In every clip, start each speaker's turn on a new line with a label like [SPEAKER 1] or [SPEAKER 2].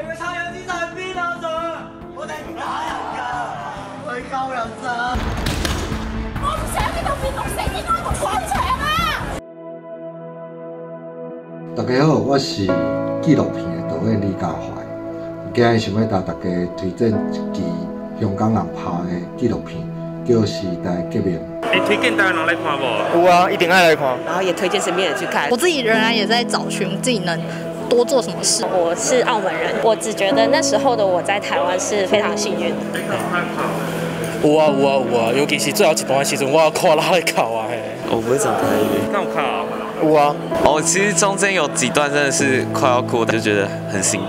[SPEAKER 1] 你個差人之神邊啊，Sir？我哋唔打人㗎，我係救人咋。
[SPEAKER 2] 我唔想呢度變六四天安門廣場啊！
[SPEAKER 3] 大家好，我是紀錄片的導演李家懷。今日想欲共大家推薦一支香港人拍的紀錄片，叫《時代革命》。
[SPEAKER 4] 會推薦台灣人來看無？
[SPEAKER 5] 有啊，一定愛來看。
[SPEAKER 6] 然後也推薦身邊人去看。
[SPEAKER 7] 我自己仍然也在找尋自己能多做什麼事。
[SPEAKER 8] 我是澳門人，我只覺得那時候的我在台灣是非常幸運的。
[SPEAKER 9] 有啊有啊有啊，尤其是最後一段的時陣，我看了咧哭啊嘿。
[SPEAKER 10] 我不會講台語。
[SPEAKER 4] 敢有哭？
[SPEAKER 5] 有啊。
[SPEAKER 10] 哦，其實中間有幾段真的是快要哭，就覺得很心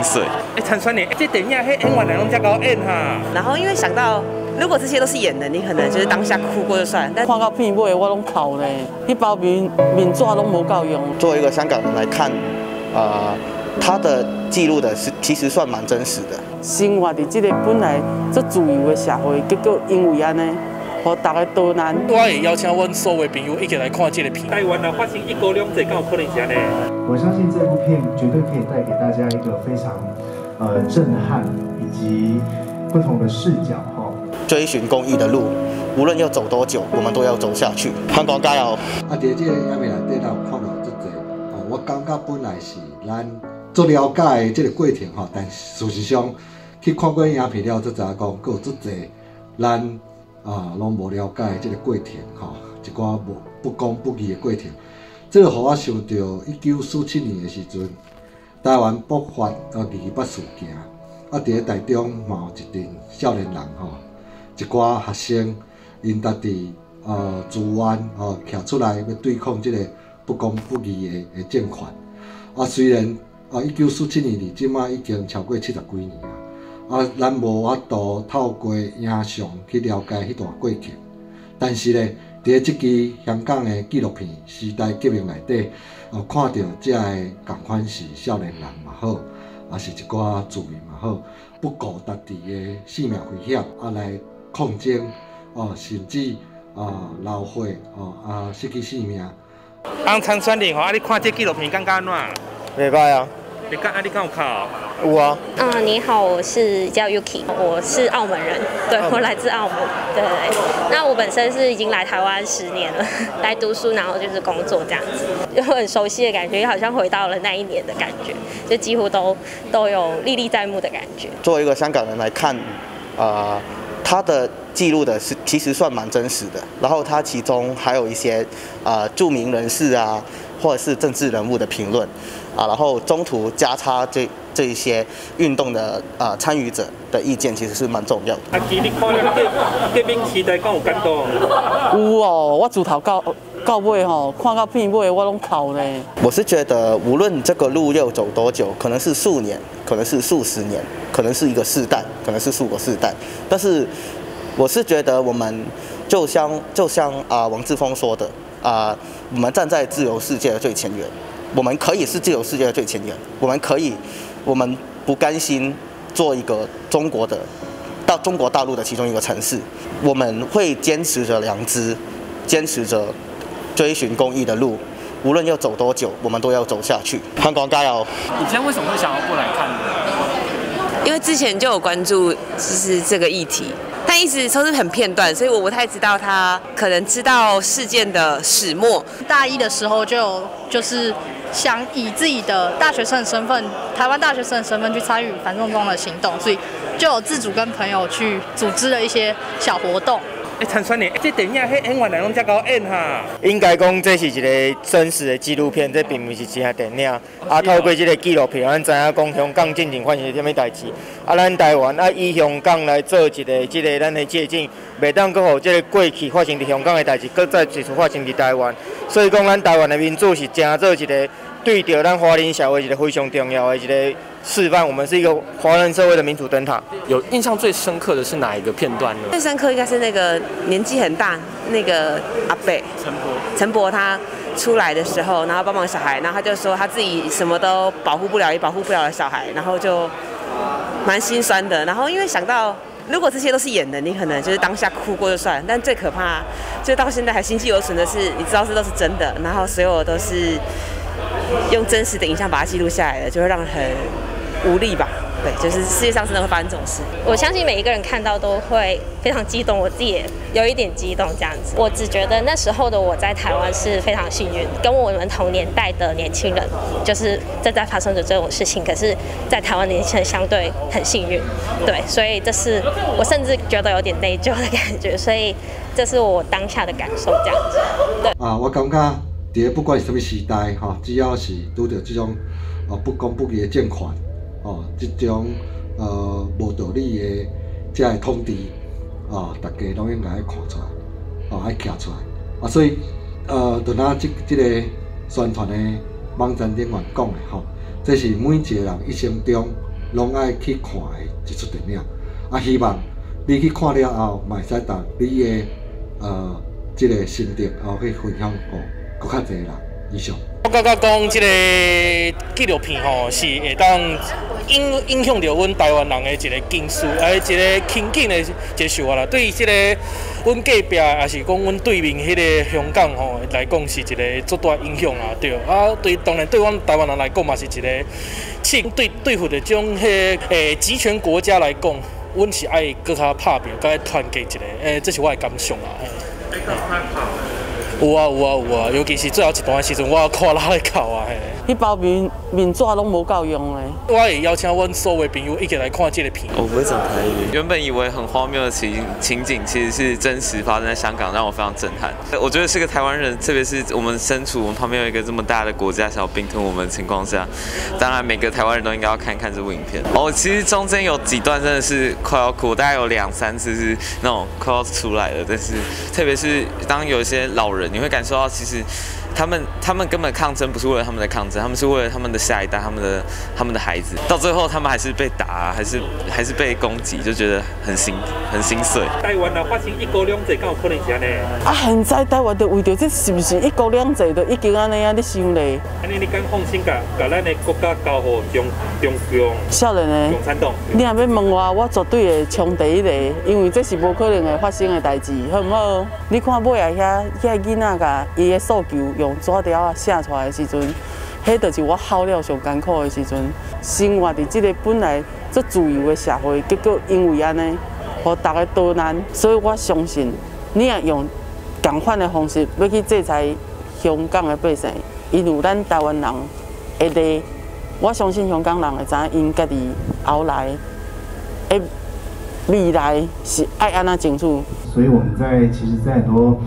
[SPEAKER 10] 碎。
[SPEAKER 4] 欸，陳宣年，這電影彼演員攏遮𠢕演哈。
[SPEAKER 6] 然後因為想到，如果這些都是演的，你可能就是當下哭過就算。但
[SPEAKER 11] 看到片尾我攏哭咧，彼包面面紙攏無夠用。
[SPEAKER 12] 作為一個香港人來看，他的記錄的是其實算蠻真實的。
[SPEAKER 11] 生活佇這個本來足自由的社會，結果因為按呢，予逐家逃難。
[SPEAKER 9] 我會邀請阮所有朋友一起來看這個片。
[SPEAKER 4] 台灣若發生一國兩制，敢有可能是按呢？
[SPEAKER 13] 我相信這部片絕對可以帶給大家一個非常震撼以及不同的視角。
[SPEAKER 12] 追尋公義的路，無論要走多久，我們都要走下去。香港加油！
[SPEAKER 3] 啊，佇這個影片內底，咱有看到足濟哦。我感覺本來是咱足了解的這個過程吼，但是事實上去看過影片了，才知影講，閣有足濟咱啊攏無了解的這個過程吼，一寡無不公不義的過程。這個予我想著1947年的時陣，台灣爆發228事件，啊，佇咧台中嘛有一陣少年人吼，一寡學生，𪜶家己自願吼徛出來欲對抗這個不公不義的政權。啊，雖然啊，1947年離這馬已經超過七十幾年啊，啊，咱無法度透過影像去了解彼段過程，但是咧，佇咧這支香港的紀錄片《時代革命》內底，哦，看著這个仝款是少年人嘛好，抑是一寡住民嘛好，不顧家己的性命危險啊來抗爭，哦，甚至啊流血哦啊失去性命。
[SPEAKER 4] 翁參選人吼，啊，你看這紀錄片感覺按怎？
[SPEAKER 5] 袂䆀啊。
[SPEAKER 4] 你敢啊？你敢有哭？
[SPEAKER 5] 有啊。
[SPEAKER 8] 嗯，你好，我是叫 Yuki，我是澳門人，對，我來自澳門，對對對。那我本身是已經來台灣10年了，來讀書，然後就是工作這樣子，就很熟悉的感覺，好像回到了那一年的感覺，就幾乎都有歷歷在目的感覺。
[SPEAKER 12] 作為一個香港人來看，他的記錄的是其實算蠻真實的，然後他其中還有一些著名人士啊，或者是政治人物的評論，啊，然後中途加插這一些運動的參與者的意見，其實是蠻重要的。
[SPEAKER 4] 阿基，你看了革命時代，敢有感動？
[SPEAKER 11] 有哦，我自頭到尾吼，看到片尾我攏哭呢。
[SPEAKER 12] 我是覺得，無論這個路要走多久，可能是數年，可能是數十年，可能是一個世代，可能是數個世代，但是我是覺得，我們就像王志峰說的啊，我們站在自由世界的最前沿，我們可以是自由世界的最前沿，我們可以，我們不甘心做一個中國的到中國大陸的其中一個城市，我們會堅持着良知，堅持着追尋公義的路，無論要走多久，我們都要走下去。香港加油！
[SPEAKER 14] 你今天為什麼會想要過來看呢？
[SPEAKER 6] 因為之前就有關注，就是這個議題，但一直都是很片段，所以我不太知道他可能知道事件的始末。
[SPEAKER 7] 大一的時候就就是想以自己的大學生的身份，台灣大學生的身份去參與反送中的行動，所以就有自主跟朋友去組織了一些小活動。
[SPEAKER 4] 欸，陳宣年，這電影彼演員攏遮𠢕演哈。
[SPEAKER 5] 應該講這是一個真實的紀錄片，這並毋是真的電影。啊，透過這個紀錄片，咱知影講香港進前發生啥物代誌。啊，咱台灣啊以香港來做一個這個咱的借鏡，袂當閣予這個過去發生佇香港的代誌，閣再一次發生佇台灣。所以講，咱台灣的民主是成做一個對著咱華人社會一個非常重要的一個示範。我們是一個華人社會的民主燈塔。
[SPEAKER 14] 有印象最深刻的是哪一個片段呢？
[SPEAKER 6] 最深刻應該是那個年紀很大那個阿伯
[SPEAKER 14] 陳伯，
[SPEAKER 6] 陳伯他出來的時候，然後幫忙小孩，然後他就說他自己什麼都保護不了，也保護不了的小孩，然後就蠻心酸的。然後因為想到如果這些都是演的，你可能就是當下哭過就算了，但最可怕就到現在還心悸猶存的是，你知道這都是真的，然後所有都是用真實的影像把它記錄下來的，就會讓人很無力吧。對，就是世界上真的會發生這種事。
[SPEAKER 8] 我相信每一個人看到都會非常激動，我自己也有一點激動這樣子。我只覺得那時候的我在台灣是非常幸運，跟我們同年代的年輕人就是正在發生着這種事情，可是，在台灣年輕人相對很幸運，對，所以這是我甚至覺得有點內疚的感覺，所以這是我當下的感受這樣子。對。
[SPEAKER 3] 啊，我感覺佇咧不管是啥物時代，吼，只要是拄著這種不公不義的政權。哦，這種無道理的這个統治，哦，大家攏應該愛看出來，哦，愛徛出來。啊，所以就若這個宣傳的網站頂面講的吼，這是每一個人一生中攏愛去看的一齣電影。啊，希望你去看了後，嘛會使當你的這個心得哦去分享予閣較濟人。以上。
[SPEAKER 9] 我感覺講這個紀錄片吼，是會當影響著阮台灣人的一個情緒，一個情景的一個想法啦。對這個阮隔壁，抑是講阮對面彼个香港吼來講，是一個足大影響啦。對啊，對，當然對阮台灣人來講嘛，是一個對對付著這種彼个集權國家來講，阮是愛閣較拍拚，閣愛團結一下。這是我的感想啦。有啊有啊有啊，尤其是最後一段的時陣，我看落咧哭啊嘿。
[SPEAKER 11] 彼包面面紙攏無夠用咧。
[SPEAKER 9] 我會邀請阮所有朋友一起來看這个片。
[SPEAKER 10] 我不會講台語。原本以為很荒謬的情景，其實是真實發生在香港，讓我非常震撼。我覺得是個台灣人，特別是我們身處我們旁邊有一個這麼大的國家想要併吞我們的情況下，當然每個台灣人都應該要看看這部影片。哦，其實中間有幾段真的是快要哭，大概有兩三次是那種快要出來了。但是特別是當有一些老人，你會感受到其實他們根本抗爭不是為了他們的抗爭，他們是為了他們的下一代，他們的孩子。到最後他們還是被打，還是被攻擊，就覺得很心碎。
[SPEAKER 4] 台灣若發生一國兩制，敢有可能是按呢？
[SPEAKER 11] 啊，現在台灣就為著這是毋是一國兩制，就已經按呢啊咧想咧。
[SPEAKER 4] 按呢，你敢放心共共咱的國家交予中共？
[SPEAKER 11] 少年的，
[SPEAKER 4] 共產黨。
[SPEAKER 11] 你若欲問我，我絕對會衝第一個，因為這是無可能會發生的代誌，好毋好？你看尾仔遐遐囡仔共伊的訴求用紙條仔寫出來的時陣，彼就是我哭了上艱苦的時陣。生活佇這個本來足自由的社會，結果因為按呢，予逐家逃難，所以我相信，你若用仝款的方式欲去制裁香港的百姓，𪜶有咱台灣人的力，我相信香港人會知影𪜶家己後來的未來是愛按怎爭取。
[SPEAKER 13] 所以我們在其實，在很多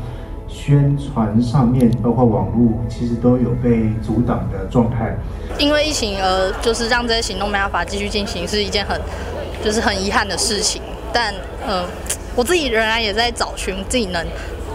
[SPEAKER 13] 宣傳上面，包括網路，其實都有被阻擋的狀態。
[SPEAKER 7] 因為疫情而就是讓這些行動沒辦法繼續進行，是一件就是很遺憾的事情。但我自己仍然也在找尋自己能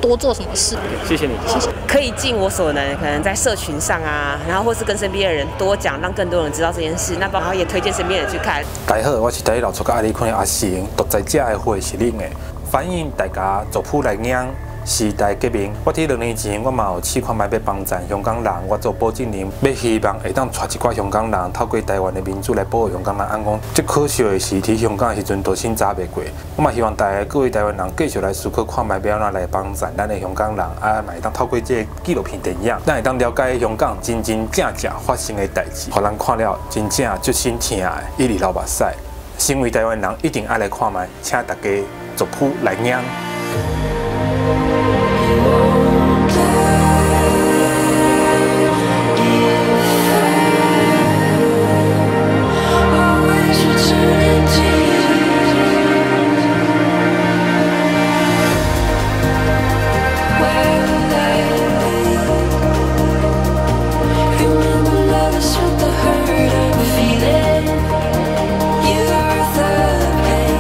[SPEAKER 7] 多做什麼事。
[SPEAKER 14] 謝謝你，
[SPEAKER 7] 謝謝。
[SPEAKER 6] 可以盡我所能，可能在社群上啊，然後或是跟身邊的人多講，讓更多人知道這件事。那包括也推薦身邊人去看。
[SPEAKER 15] 大家好，我是台語老出甲愛麗坤的阿成，獨裁者的血是冷的，反映大家族譜來領時代革命。我佇2年前，我嘛有試看覓欲幫贊香港人，我做保證人，欲希望會當帶一寡香港人透過台灣的民主來保護香港人。按講，足可惜的是，佇香港的時陣，都審查袂過。我嘛希望大家各位台灣人繼續來思考看覓欲按怎來幫贊咱的香港人，啊，嘛會當透過這个紀錄片電影，咱會當了解香港真真正正發生的代誌，予咱看了真正足心疼的，一直流目屎。身為台灣人，一定愛來看覓，請大家族譜來領。
[SPEAKER 16] Feeling. You are the pain.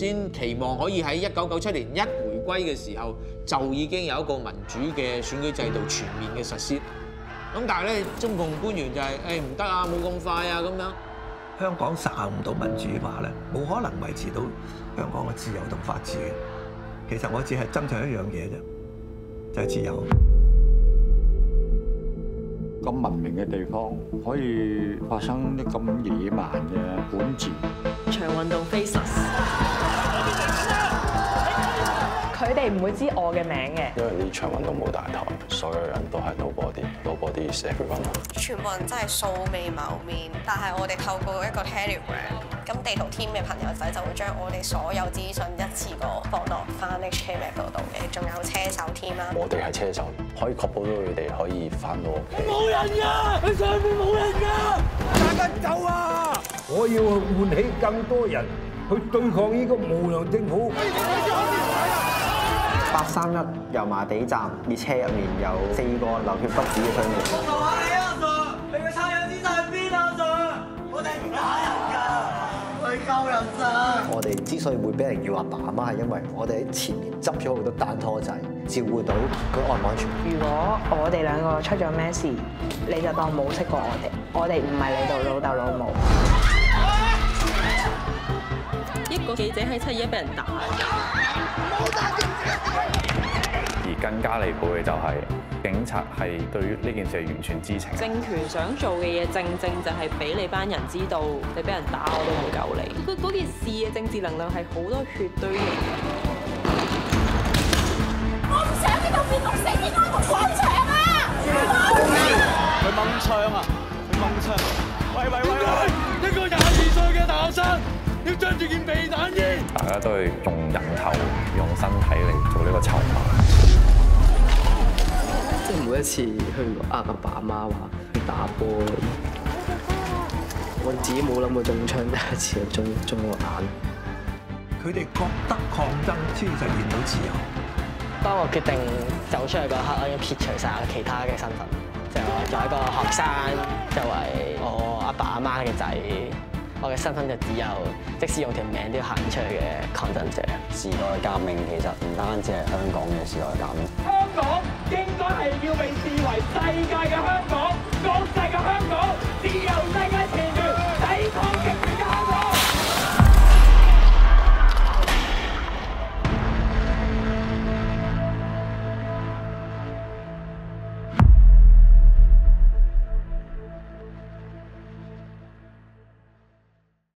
[SPEAKER 16] 先期望可以喺1997年一回歸嘅時候就已經有一個民主嘅選舉制度全面嘅實施。咁但係咧，中共官員就係唔得啊，冇咁快啊咁樣。
[SPEAKER 17] 香港實行唔到民主化咧，冇可能維持到香港嘅自由同法治嘅。其實我只係爭取一樣嘢啫，就係自由。
[SPEAKER 18] 咁文明嘅地方可以發生啲咁野蠻嘅管治。
[SPEAKER 19] 長運動 faceless，佢哋唔會知我嘅名嘅。
[SPEAKER 20] 因為呢場運動冇大台，所有人都係 nobody，nobody is everyone。
[SPEAKER 21] 全部人真係素未謀面，但係我哋透過一個 Telegram，咁地圖 team 嘅朋友仔就會將我哋所有資訊一次過放落翻 HKMap 嗰度嘅，仲有車手 team 啦。
[SPEAKER 20] 我哋係車手，可以確保到佢哋可以翻到屋企。
[SPEAKER 1] 冇人㗎，喺上面冇人㗎，大家走啊！
[SPEAKER 22] 我要喚起更多人去對抗呢個無良政府。
[SPEAKER 23] 831油麻地站列車入面有四個流血不止嘅傷員。
[SPEAKER 1] 我求下你啊，Sir！你個差人先生喺邊啊，Sir？我哋唔打人㗎，我係救人咋。
[SPEAKER 23] 我哋之所以會俾人叫阿爸阿媽，係因為我哋喺前面執咗好多單拖仔，照顧到佢安唔安全。
[SPEAKER 24] 如果我哋兩個出咗咩事，你就當冇識過我哋，我哋唔係你度老豆老母。
[SPEAKER 19] 一個記者喺7·21俾人打。
[SPEAKER 25] 而更加離譜嘅就係警察係對於呢件事係完全知情。
[SPEAKER 19] 政權想做嘅嘢，正正就係俾你班人知道，你俾人打我都唔會救你。嗰件事嘅政治能量係好多血堆凝。
[SPEAKER 2] 我唔想呢度變六四天安門廣場啊！
[SPEAKER 1] 佢掹槍啊！佢掹槍！喂喂喂喂！一個22歲嘅大學生要着住件避彈衣。
[SPEAKER 25] 大家都係用人頭、用身體嚟做呢個籌碼。
[SPEAKER 26] 即係每一次去呃阿爸阿媽話去打波，我自己冇諗過中槍，第一次就中中個眼。
[SPEAKER 17] 佢哋覺得抗爭先實現到自由。
[SPEAKER 26] 當我決定走出去嗰刻，我已經撇除晒我其他嘅身份，就係我作為一個學生，作為我阿爸阿媽嘅仔，我嘅身份就只有即使用條命都要行出去嘅抗爭者。
[SPEAKER 23] 時代革命其實唔單止係香港嘅時代革命。
[SPEAKER 1] 香港應該係要被視為世界嘅香港，國際嘅香港。